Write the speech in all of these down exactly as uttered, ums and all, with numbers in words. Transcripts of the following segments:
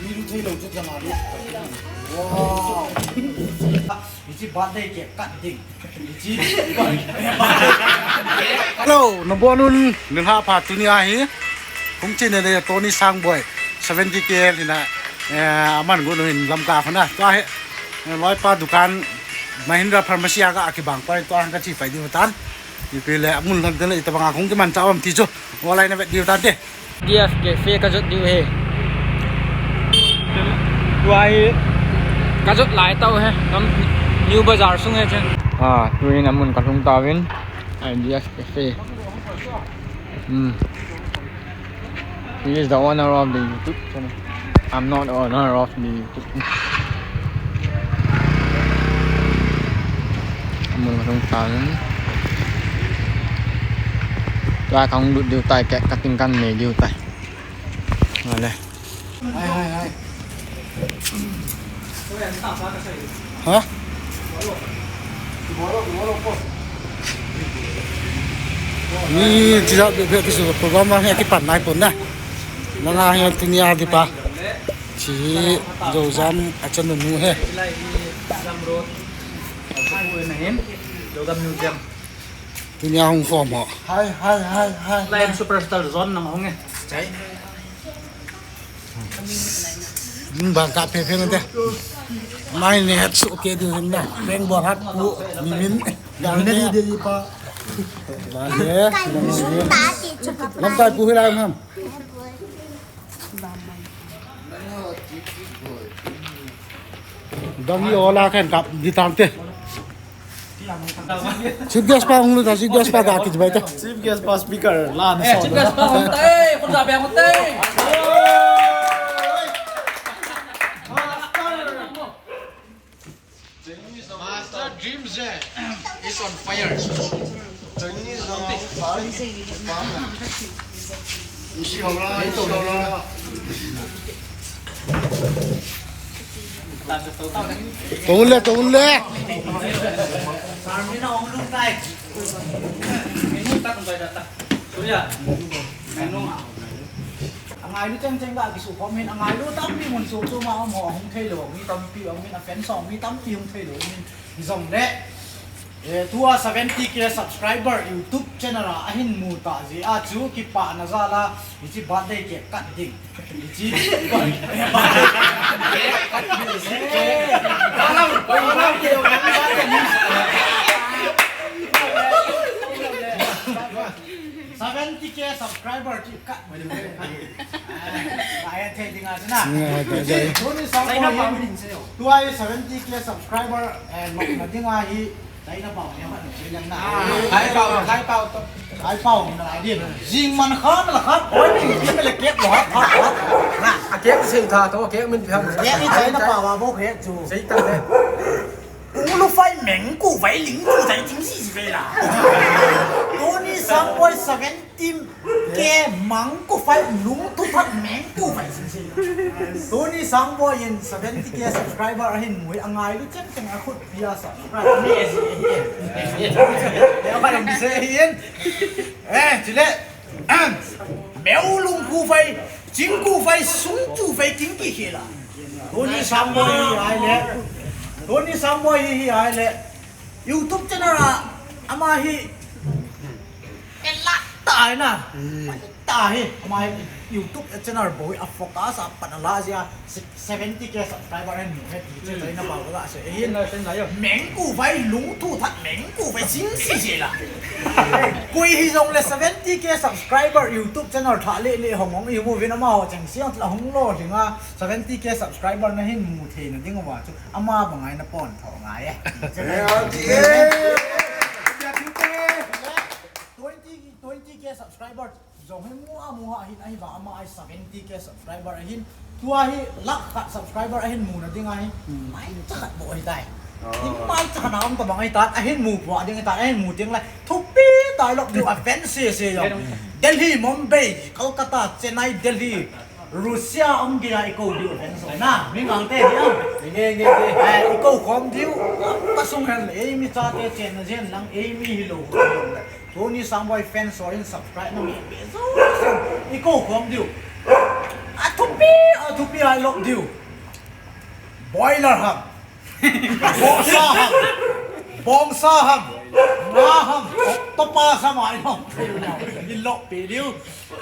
Mi lu thei lo chu jang a lu. Wow. Hichi birthday cake cut ding. Hichi. Hello, nabonun, nilhah pha tunia hi. Hung chin le Tony Sangboi, seventy K hina, eh, aman gun hin Lamka khona. Tua hi, eh, loipa dukan Mahindra Pharmacy a ka akibang pai tua ka chi pai diu tan. Ipi le mun lang tele itobanga hung kimanchah um ti chu. Walai na vet diu tan te. D F Cafe ka jot diu he. Tua hi ka jot lai tau he. Kam New Bazaar sung he chen. Ah, tuin amun ka lhung tauvin. Ai D F Cafe. Hmm. He is the owner of the YouTube channel. I'm not the owner of the YouTube. Amun ka lhung tauvin. Tua ka hung lut diu tai, cake cutting kan nei diu tai. Vale. Hai, hai, hai. Ha? Ni tija be be kisu program ma he kipan nai pon na. Nanga he tunia di pa. Chi Jojam achanu nu he. Tunia hung form ho. Hai, hai, hai, hai. Lion Superstar Zone nang hung e. Chai. Hmm, bang ka phe phe nante. Mai ne hat su ke du hin na. Beng bol hat pu ni min. Yang ne di di pa. Ba le. Lam tai pu hi lai ham. Dang ni ola kan kap di tang te. Chief guest pa hung lut ta, chief guest pa ga kit bai ta. Chief guest pa speaker la na. Eh, so chief guest pa hung ta, eh, kun sa pe hung ta, eh. Master Dreams, eh, is on fire. Tong le, tong le. Angailu cheng cheng ga kisu khom hin, angailu tampi mun chu chu ma um ho hung thei lo, mi tampi um min, a fan song mi tampi hung thei lo min, jong le. Eh, tua seventy K subscriber YouTube channel a ahin mu ta jeh a chu kipana jal a, hichi birthday cake cut ding. Hichi. Seventy K subscriber chu cut. Ai, thei ding a chu na. Tuni sang ko hin. Tua hi seventy K subscriber, eh, nopna ding a hi. China pau ne ma, China na. Thai pau, Thai pau to. Thai pau na lai din. Jing man khan la khan, oi, ni le kep lo ha, ha, ha. Na, a kep sei tha to, kep min phiam. Kep ni China pau a bo kep chu. Sei ta le. Ulu fai meng ku fai ling ku tai ting si si fai la. Tuni sang koi seven. Tim ke mang ku fai lung tu phat meng ku fai sing sing. Tuni sang bo in seventy K subscriber ahin mui angailu cheng cheng a khut pia subscribe. Ni si. Ya ba dong se hin. Eh, chile. Meu lung ku fai, ching ku fai, sung chu fai, ting ki khela. Tuni sang bo hi ai le. Tuni sang bo hi hi ai le. YouTube channel a ama hi. Ela ta na. Ta hi, ama hi YouTube channel bo hi a focus a pan a la jia seventy K subscriber ahin mu he ti chu China pau la se. Hin meng ku fai lung tu that meng ku fai sing si si la. Koi hi jong le seventy K subscriber YouTube channel tha le le hong hong i mu vin ama ho cheng siang la hung lo hinga seventy K subscriber na hin mu thei na ding wa chu ama bangai na pon tho ngai e. Twenty, twenty K subscriber. Jong hi mu a mu a hin ahi va ama ai seventy K subscriber ahin. Tua hi lakh khat subscriber ahin mu na ding ahi. Mai cha khat bo ahi tai. Hi mai cha khat na um ta bang ahi tai. Ahin mu bo ding ahi tai. Ahin mu ding lai. Thupi tai lok diu a fan se se jong. Delhi, Mumbai, Kolkata, Chennai, Delhi. Russia um gei a i ko diu a fan se na. Mi ngang te diu. Nge nge nge. Eh, i ko khom diu. Ka sung hen. Ei mi cha te chen na jen lang. Ei mi hi lo. Tuni Sangboi fans ho in subscribe na mi be jo. I ko khom diu. A thupi a Thupi a i lop diu. Boiler ham. Bongsa ham. Bongsa ham. Nga ham. Octopus ham a i lop diu. I lop pe diu.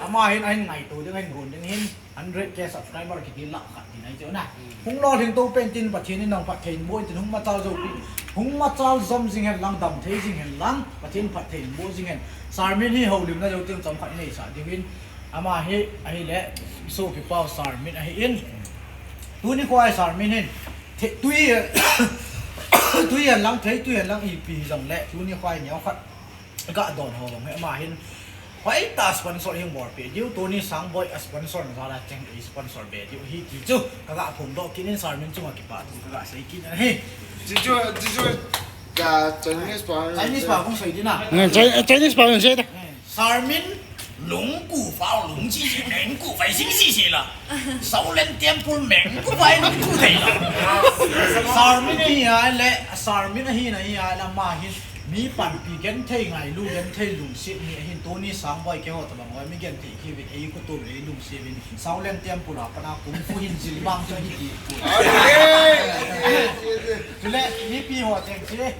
Ama hin ahin ngaito ding, ahin gon ding hin. Hundred K subscriber kiti lakh khat tina ahi chu na. Hung lolhing to pen tin Pathen in nang phatthei in boh in tin hung machal jou pi. Hung machal jom jing hen lang, dam thei jing hen lang. Pathen phatthei in boh jing hen. Sir Min hi houlimna jou teng chomkhat i neisah diu hin. Ama hi, ahile, sopi pau Sir Min ahin. Tuni kho a Sir Min hin. Thei, tui, tui hen lang, thei tui hen lang ipi hijongle. Tuni kho a neokhat. Ga don ho jong hi ama hin. Hoitah sponsor hung bol pe diu, Tony Sangboi a sponsor na jal a cheng i sponsor be diu ahi ti chu. Ka ga phongdoh kit in Sir Min chunga kipathu ka ga sei kit in ahi. Jijo, jijo, ka Chinese pa. Chinese pa kong sei di na. Ngan Chi-, Chinese pa kong sei da. Eh, Sir Min, lung ku fao lung chi chi, neng ku fai sing si si la. Shaolin Temple meng ku fai lung ku thei la. Sir Min ahi a le, Sir Min ahi na hi a le, ama hin mi panpi genthei ngailu, genthei lungset mi ahin Tony Sangboi keiho tabang hoi, mi genthei kiuvin ei khutum ei lungset uvin. Shaolin Temple a pat a kung fu hin jil vang chu ahi ti. Chule, mipi ho cheng che.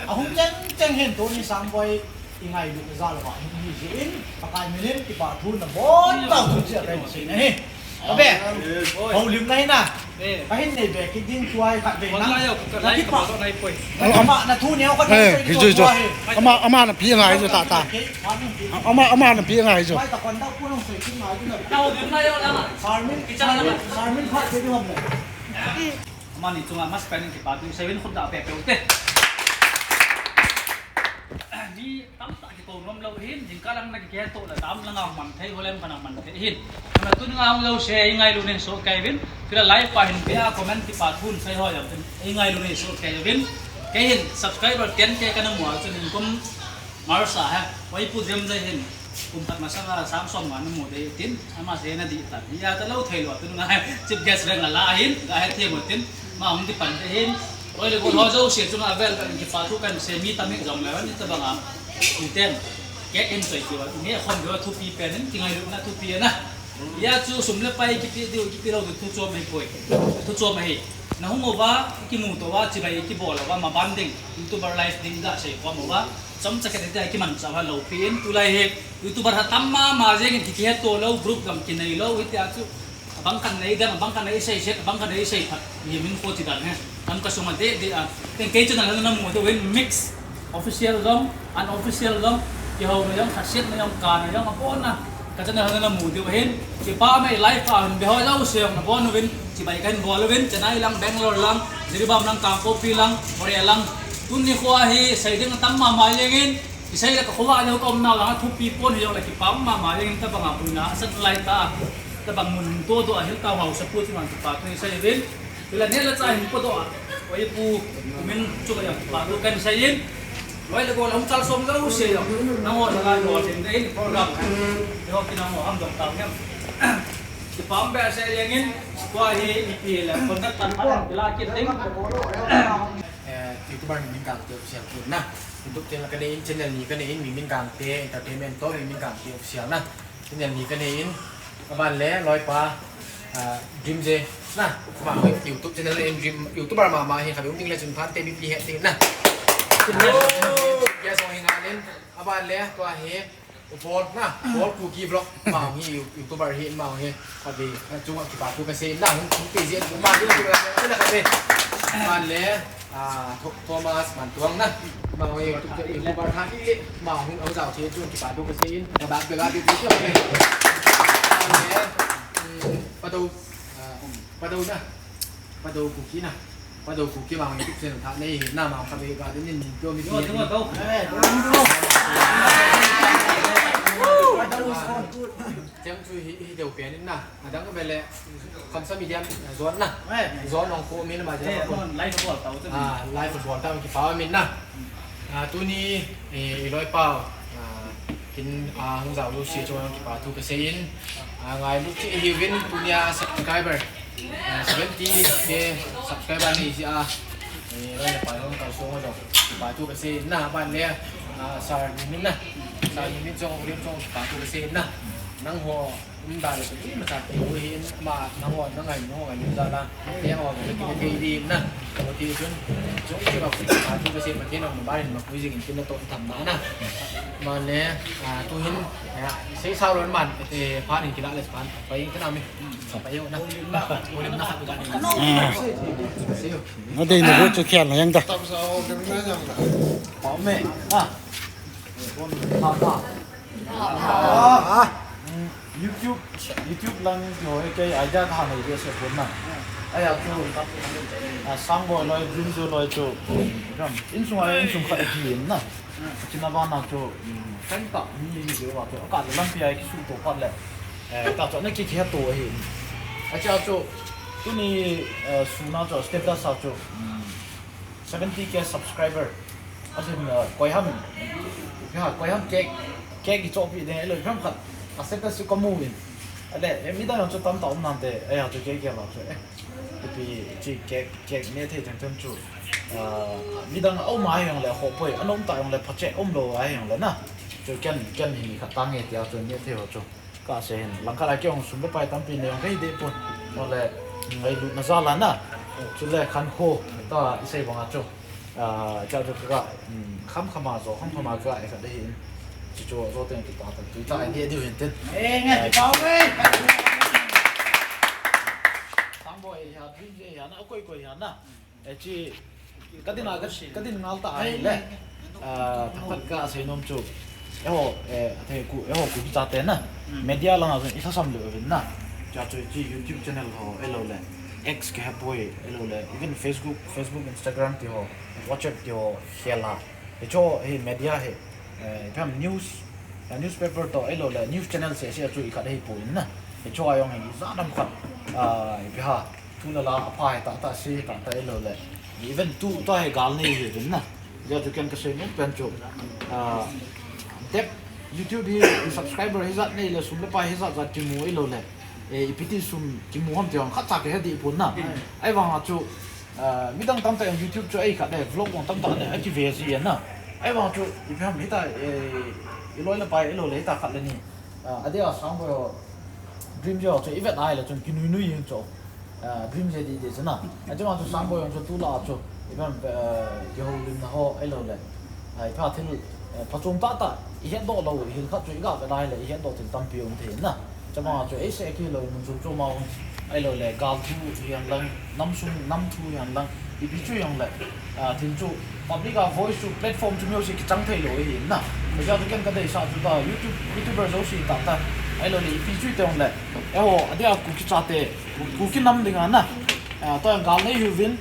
Ahung cheng cheng hin Tony Sangboi i ngailut na jal uva hin hi jeh in, Pakai min in kipa thu na bol tau thu chia pen sei na hi. Abe. Houlim na hi na. Ka hin nei be kit ding tua hi khat ve na. Na kipa. Ama na thu neo khat. Eh, sei hi chu chu. Ama, ama na pi ngai chu ta ta. Ama, ama na pi ngai chu. Mai ta kon da ku nong sei kin ngai chu na. Sir Min, Sir Min, Sir Min khat sei di hom le. Amani chunga mas pen in kipa thu sei vin khut da pe pe u te. Mi tamtah kikou nom lou hin, jingkah lang na kikeh toh le, tam langa man thei, holem khana man thei hin. Kana tuni nga hung jouse, i ngailu nin sohkei uvin. Chule live pa hin, pia comment kipa thu sei ho jong, i ngailu nin sohkei uvin. Kei hin subscriber ten K kana mu a, chun in kum March a he, Waipu Jemjai hin. Kum khat masanga sang som nga na mu dei tin, ama sei na di tan. Hia ta lou thei lou, tun nga chief guest veng a la hin, ga he thiem u tin, ama hung ti pan te hin. Oi le, ko ho jouse chunga vel vel in kipa thu kan sei mi tam hi jong le, ni tabang a. Ni ten, ke in choi ki wa, ni khom ki wa thupi pen in, kingailutna thupi na. Hia chu sum le pai kipe diu, kipe lou diu thu chom ahi poi. Thu chom ahi. Na hung uva, kimu to uva, chibai kibol uva, maban ding, YouTuber life ding ga sei khom uva. Chomcha khat te kimanchah uva lou pi in, tulai hi. YouTuber ha tam mama jeng in kikihe to lou, group gam kinei lou, hitia chu. Abang khat nei dan, abang khat nei sei set, abang khat nei sei phat. Ni min ko ti dan he. Tam ka sunga de de a. Teng kei channel na mu de uvin mix. Official jong, unofficial jong, kihou na jong, khaset na jong, ka na jong, abon na. Ka channel na mu de uvin. Kipa me live a hin be ho jouse jong na bon uvin. Chibai kan bol uvin. Chennai lang, Bangalore lang, Jiribam lang, Kangpokpi lang, Moreh lang. Tuni kho a hi sei ding tam mama jeng in. Kisei le ka khovah leh ka umnau lang a thupi pon hi jong le kipa um mama jeng in tabang a buina a sat lai ta. Tabang mun to to a hil ta hausa pu chu man kipa thu sei uvin. Chule neh le chah hin podoh a. Oi pu, min chu ka jong kipa thu kan sei in. Loi le gol hung chal som jouse jong. Nangho la la gol in dei in program. Yo ki nangho ham jong tao ngen. Kipa um be sei jeng in. Tua hi ipi le contact pan pan kila kit ding. Eh, YouTuber Mimin Gangte official pun na. YouTube channel ka nei in, channel ni ka nei in, Mimin Gangte Entertainment toh Mimin Gangte official na. Channel ni ka nei in, aban le loipa, ah, Dream J na. Ama YouTube channel in Dream, YouTuber mama hi khabe um ding le chun phan te mipi he ding na. Yes, ong hi ngal in, aban le tua hi, Bol na, Bol Kuki vlog, ama hi YouTuber hi, ama hi, khabe, chunga kipa thu ka sei na, hung, hung pe jeh, ama hi, na khabe. Aban le, ah, Tho-, Thomas Mantuang na, ama hi, YouTuber tha hi, ama hung, hung jao thei, chunga kipa thu ka sei in, ka ba, ka ba, ka ba, ka ba. Aban le, mm, Padou, ah, Padou na. Padou Kuki na. Padou Kuki ma YouTube channel tha nei hi na ma khabe ka din in min pio mi pi. Chem chu hi, hi deu pen in na. Adang ka bele kham sa medium zone na. Zone ong ko min ma je. Live football tau chu. Ah, live football tau kipa min na. Ah, tuni, eh, i loipa, ah, kin, ah, hung jao jouse chunga kipa thu ka sei in, ah, ngailut cheh hiuvin tunia subscriber, ah, seventy K subscriber nei jeh a, eh, loi le pai hung kalsong jong kipa thu ka sei in na, aban le, ah, Sir Mimin na, Sir Mimin jong, Ulim jong kipa thu ka sei in na. Nangho, um, da le, i ma cha ti u hi, ma, nangho, nang ai, nangho ai, ni za la. Te ho, le, ki, te di na. Ko ti chun, chung ki ba, ku, a, tu, ka se, ma, te, nang, ba, ni, ma, ku, jing, ki, na, to, tham, na, na. Ma, le, a, tu, hin, a, sei, sa, ron, man, te, pa, ni, ki, la, le, pan, pa, yin, ka, na, mi. Pa, yo, na. Ko, le, na, ka, ku, ja, ni. Sei, yo. Na, dei, na, bu, chu, khian, la, yang, da. Pa, me, a. Pa, pa. YouTube, YouTube lang ti ho, kei idea ka nei ve se pon na. Ai a chu, a, Sangboi loi, Dream Joe loi chu. Ram, insung a, insung khat a ki in na. China ba na chu, mm, kan ta, ni ni ve wa chu. Ka le lampi a ki su to pa le. Eh, ta chu na ki ki to hi. A cha chu, tuni, eh, suna chu, status a chu. Mm. Seventy K subscriber. Asin, uh, koi ham, ha, koi ham cake, cake i chopi ding, elo ham khat. A status chu ka mu in. Ale, eh, midang chu tam ta um nante, eh, ha chu cake ke la chu, eh. Ipi chi cake, cake ne thei thang thang chu. Uh, midang a um a hi ang le ho poi, a nom ta ang le phache um lo a hi ang le na. Chu ken, ken hi khat ta nge tia chu ne thei ho chu. Ka se hin, langkhat a kei hung sum le pai tampi nei hung kei deh pon. Mo le, ngailut na jal a na. Chule khankho, ta i sei bang a chu. Ah, cha chu ka, mm, kham kham a jo, kham kham a ka, e ka dei hin. Chu chu jo teng ki ta ta, tui ta, e ni diu hin tin. Eh, ngai, eh, pau, eh. Sangboi, ya, Dream Joe, ya, na, koi, koi, ya, na. Eh, chi, ka din a, ka, ka din ngal ta a le. Ah, thakhat ka sei nom chu. Eiho, eh, athe ku, eiho Kuki chate na. Mm. Media lang a i thasam le uvin na. Cha chu chi YouTube channel ho, elo le. X ke ha poi, elo le. Even Facebook, Facebook, Instagram ti ho, WhatsApp ti ho, khela. Hicho, hi media hi. Eh, ipi ham news, eh, newspaper to, elo le, news channel se, se chu i khat hi poi na. Hicho a jong hi, za dam khat, ah, ipi ha, tu le la, a pha hi ta, ta, se ta, ta, elo le. Even tu, ta hi gal nei hi vin na. Ja chu ken ka sei nom pen chu. Ah, dep, YouTube hi, subscriber hi jat nei le, sum le pai hi jat jat ki mu elo le. Eh, ipi ti sum ki mu ham ti jong khat cha ke he di pon na. Ai vang a chu, Ah, midang tamtah in YouTube chu ei khat le, vlog jong tamtah le, a kive ji e na. Ai vang chu, ipi ham hita, eh, i loi le pai, i lo le hita khat le ni. Ah, adia Sangboi ho, Dream Joe chu, i vet ai le chun, kinui nui jing chu. Ah, Dream Joe di di chu na. Adia vang chu Sangboi jong chu tu la chu, ipi ham, eh, kihoulimna ho, ei lo le. Ai, pha thil, eh, phachom tah tah, i het doh lou, i hil khat chu i ga ve lai le, i het doh thil tampi um thei na. Chama chu, ei se ki lo, mun chu chu ma um, ei lo le, gal thu hian lang, nam sung, nam thu hian lang, i pi chu hian le, ah, thil chu, public a voice chu, platform chu music ki chang thei lo hi na. Ka ja chu ken ka dei sa chu ta, YouTube, YouTuber zo si ta ta, ei lo le, i pi chu te hian le, eh ho, adia Kuki chate, Kuki nam ding a na, ah, to gal nei hu vin,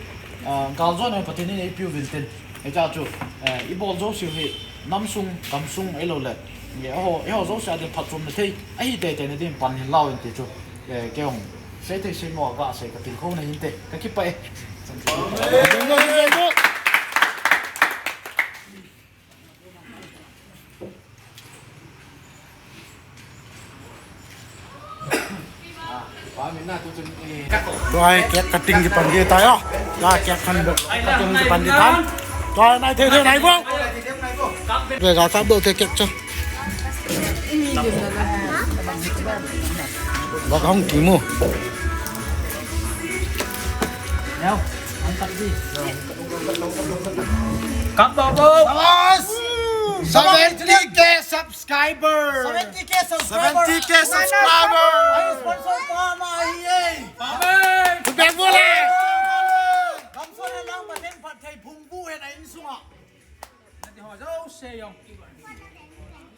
ah, gal zo nei Pathen in ei piu vin tin. Hicha chu, eh, i bol jouse hi, nam sung, gam sung, ei lo le, eh, eiho, eiho jouse a din phatchomna thei, ahi tei tei na din pan hin lau in ti chu, eh, kei hung sei thei sei mo a ga sei ka tilkhouna hin te, ka kipah e. Tua hi cake cutting kipan ding tai o. Tua cake khan cutting kipan ding tan. Tua nai thei thei nai bo. Ve ga kap do te cake chu. Ba hung ki mu. Kap do bo. Seventy K subscriber. Seventy K subscriber. Seventy K subscriber. Ai sponsor pa ma hi e. Amen. Tu beng bu le. Gamson a lang Pathen phatthei phung bu hen a insunga. Nati ho jouse jong.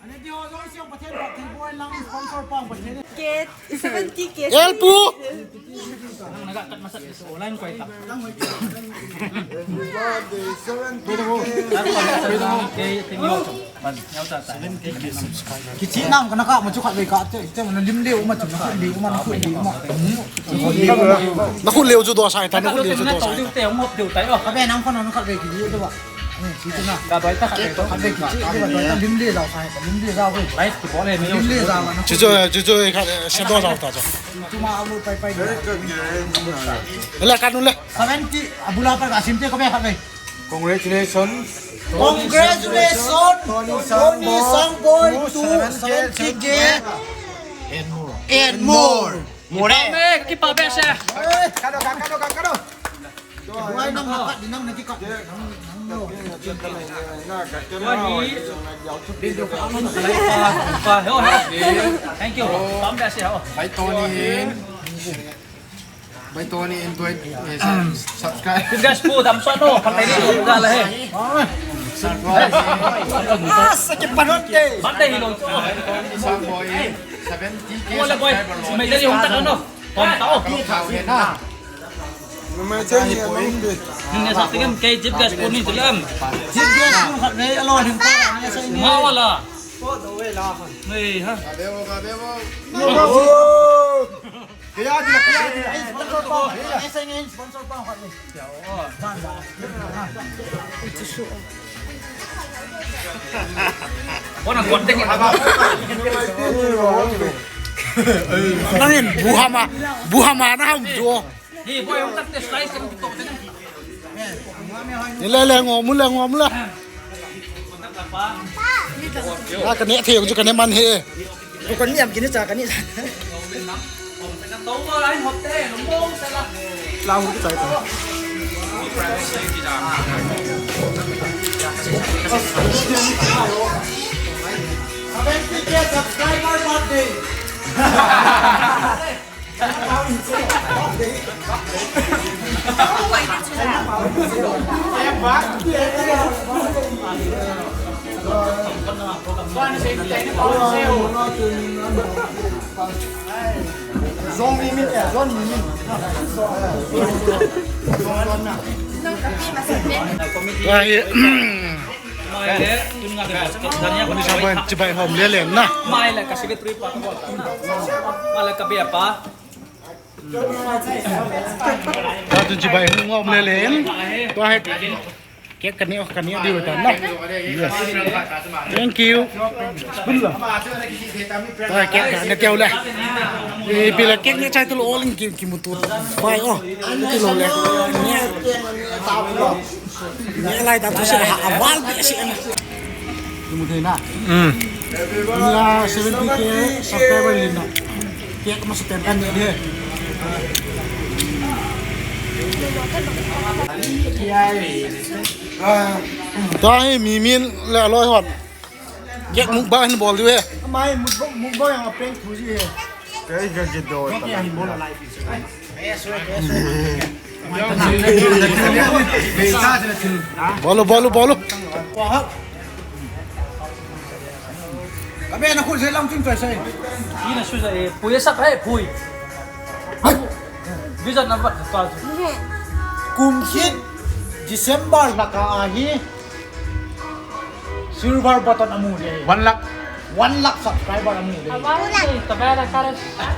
Nati ho jouse jong Pathen phatthei bu hen lang sponsor pa Pathen. K, seventy K. El pu. Kichi nam kana ka ma chu khat vei ka che, che na lim leu ma chu na khut leu ma, na khut leu ma. Na khut leu chu do sai ta, na khut leu chu do sai ta. Ka ve nang phone na khat vei ki leu do ba. Ka bai ta khat vei to khat vei ki che, lim le jao sai, lim le jao vei. Live ki bol le lim le jao ma. Chu chu, chu chu khat se do jao ta chu. Chu ma upload pai pai. Le ka nu le. Seventy, abula pa ka sim te ka ve khat vei. Congratulations. Congratulations, Tony Sangboi, to seventy K. And more. And more. More. Amen. Kipa behseh. Kado, kado, kado, kado. Wai nang na kat, nang na kikat. Thank you. Kipa behseh ho. Bai Tony in. Bai Tony in tuai, eh, subscribe. Guys, pu dam sa no, patay ni ko gala he. Subscribe. Ah, sakit pa nun, eh. Patay ni lo. Sa boy, seventy K subscriber lo. Wala boy. May dali hong tao no. Hong tao. Tao he na. May dali hong tao. Ni sa tingin kay Jeep Gas po ni tulam. Jeep Gas po khat ni alo hin pa. Mawala. Hey, ha. Kabebo, kabebo. Kaya dila, kaya dila. Sponsor pa. Esa ngi sponsor pa. Kona kontek. Nangin buhama, buhama na ham jo. Ni boy, hong tat test slice kan to. Ni le le ngom le, ngom le. Ah, kane thei jong chu kane man he. Ko kane am kine cha kane. Lau hu chai ta. Seventy K subscriber birthday. Wah, ye. Mai le, tun nga de basket, dan ya. Ni sa ban chibai hom le le na. Mai le ka secretary pa ka bol. Mai le ka be pa. Ka tun chibai hom le le. Tua he. Cake kani, oh, kani di utan na. Yes. Thank you. Tua cake na, na tiu le. Ipi le cake ni chai tu lo ling ki, ki mutu. Pai, oh. Ki lo le. Ni lai ta tu se ha aval be se na. Kimu thei na. Hmm. Ni a seventy K subscriber lim na. Cake masa ten kan ni. Tua hi mi min le aloi hon. Cake mukbang hin bol diu he. Mai mukbang, mukbang yang apeng thu ji he. Kei ga ge do. Cake yang bol live. Bolu, bolu, bolu. Kabe na khun se lang chung choi sai. Ina su sa e, pui sak hai, pui. Vision number ka. Kum kit December laka ahi. Silver button amu de. One lakh. One lakh subscriber amu de.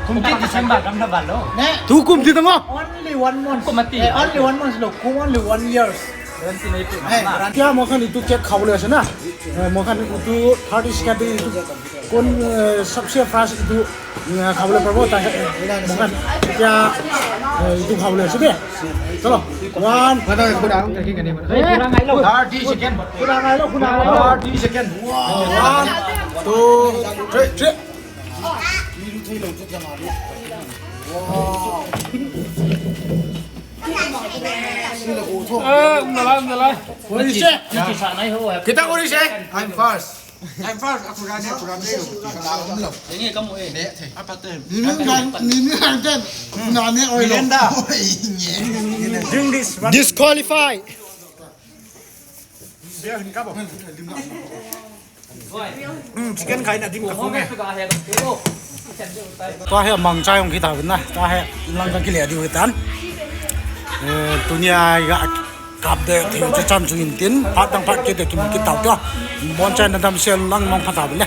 Kum kit December kam na balo. Ne? Tu kum ti tango. Only one month. Kum ati. Eh, only one month lo. Kum only one years. Guarantee na ipu. Eh, guarantee. Kya mo khan itu cake khao le ase na? Eh, mo khan itu thirty second itu kon, eh, sabse first itu, eh, khao le pabo ta, eh, mo khan kya, eh, itu khao le ase de. Chalo. One. Thirty second. Thirty second. One, two, three, three. Eh, umdalai, umdalai. Kita uri se. I'm first. I'm first. Aku rani, aku rani. Apa tu? Nini kan, nini kan. Nani oi lo. Drink this one. Disqualify. Hmm, chicken khai na dim ka khong e. Tua hi mangcha jong kita na. Tua hi lang ka kile diu tan. Eh, tunia ga kap de thil chu chan chu in tin. Phat dang phat kit de kim kit tau tua. Bonchai na damsel lang mang phat ta le.